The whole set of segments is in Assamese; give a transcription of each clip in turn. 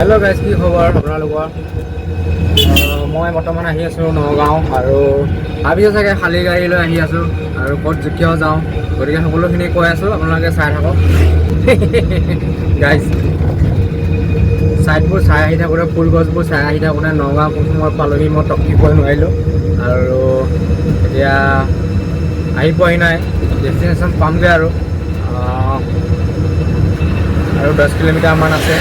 হেল্ল' গাইজ, কি খবৰ আপোনালোকৰ? মই বৰ্তমান আহি আছোঁ নগাঁও আৰু ভাবিছোঁ চাগে খালী গাড়ী লৈ আহি আছোঁ আৰু ক'ত কিয় যাওঁ, গতিকে সকলোখিনি কৈ আছোঁ, আপোনালোকে চাই থাকক। গাইজ, ছাইডবোৰ চাই আহি থাকোঁতে, ফুল গছবোৰ চাই আহি থাকোঁতে নগাঁও কোন সময়ত পালোহি মই তৎ নোৱাৰিলোঁ। আৰু এতিয়া আহি পোৱাহি নাই, ডেষ্টিনেশ্যন পামগৈ আৰু আৰু 10 কিলোমিটাৰমান আছে।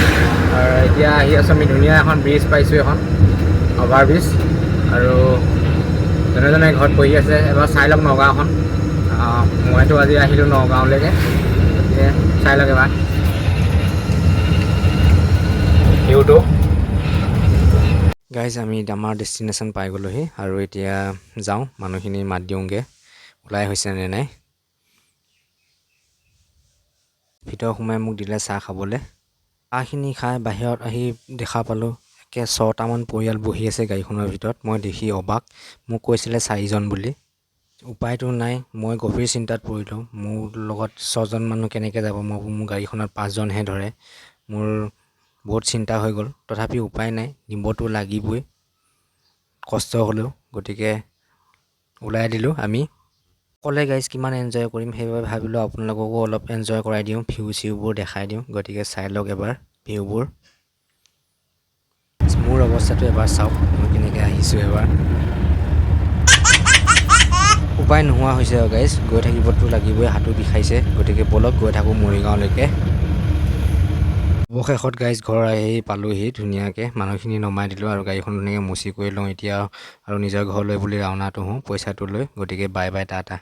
আৰু এতিয়া আহি আছোঁ আমি, ধুনীয়া এখন ব্ৰিজ পাইছোঁ, এখন অভাৰ ব্ৰিজ। আৰু জনে জনে ঘৰত বহি আছে, এবাৰ চাই লওক নগাঁওখন। মইতো আজি আহিলোঁ নগাঁওলৈকে, গতিকে চাই লওক এবাৰ ভিউটো। গাইজ, আমি আমাৰ ডেষ্টিনেশ্যন পাই গ'লোহি আৰু এতিয়া যাওঁ, মানুহখিনি মাত দিওঁগৈ, ওলাই হৈছে নে নাই। ভিতৰ সোমাই মোক দিলে চাহ খাবলৈ। চাহখিনি খাই বাহিৰত আহি দেখা পালোঁ, একে ছটামান পৰিয়াল বহি আছে গাড়ীখনৰ ভিতৰত। মই দেখি অবাক। মোক কৈছিলে চাৰিজন বুলি। উপায়তো নাই, মই গভীৰ চিন্তাত পৰিলোঁ। মোৰ লগত ছজন মানুহ কেনেকৈ যাব? মই মোৰ গাড়ীখনত পাঁচজনহে ধৰে। মোৰ বহুত চিন্তা হৈ গ'ল। তথাপি উপায় নাই, নিবতো লাগিবই কষ্ট হ'লেও। গতিকে ওলাই দিলোঁ আমি অকলে। গাইজ, কিমান এনজয় কৰিম? সেইবাবে ভাবিলোঁ আপোনালোককো অলপ এনজয় কৰাই দিওঁ, ভিউ চিউবোৰ দেখাই দিওঁ। গতিকে চাই লওক এবাৰ ভিউবোৰ। মোৰ অৱস্থাটো এবাৰ চাওক, মই কেনেকৈ আহিছোঁ এবাৰ। উপায় নোহোৱা হৈছে আৰু গাইজ, গৈ থাকিবতো লাগিবই। হাতো বিষাইছে। গতিকে ব'লক, গৈ থাকোঁ মৰিগাঁৱলৈকে। অৱশেষত গাইজ, ঘৰ আহি পালোহি। ধুনীয়াকৈ মানুহখিনি নমাই দিলোঁ আৰু গাড়ীখন ধুনীয়াকৈ মুচি কৰি লওঁ এতিয়া আৰু নিজৰ ঘৰলৈ বুলি ৰাওনাটো হওঁ পইচাটো লৈ। গতিকে বাই বাই, টাটা।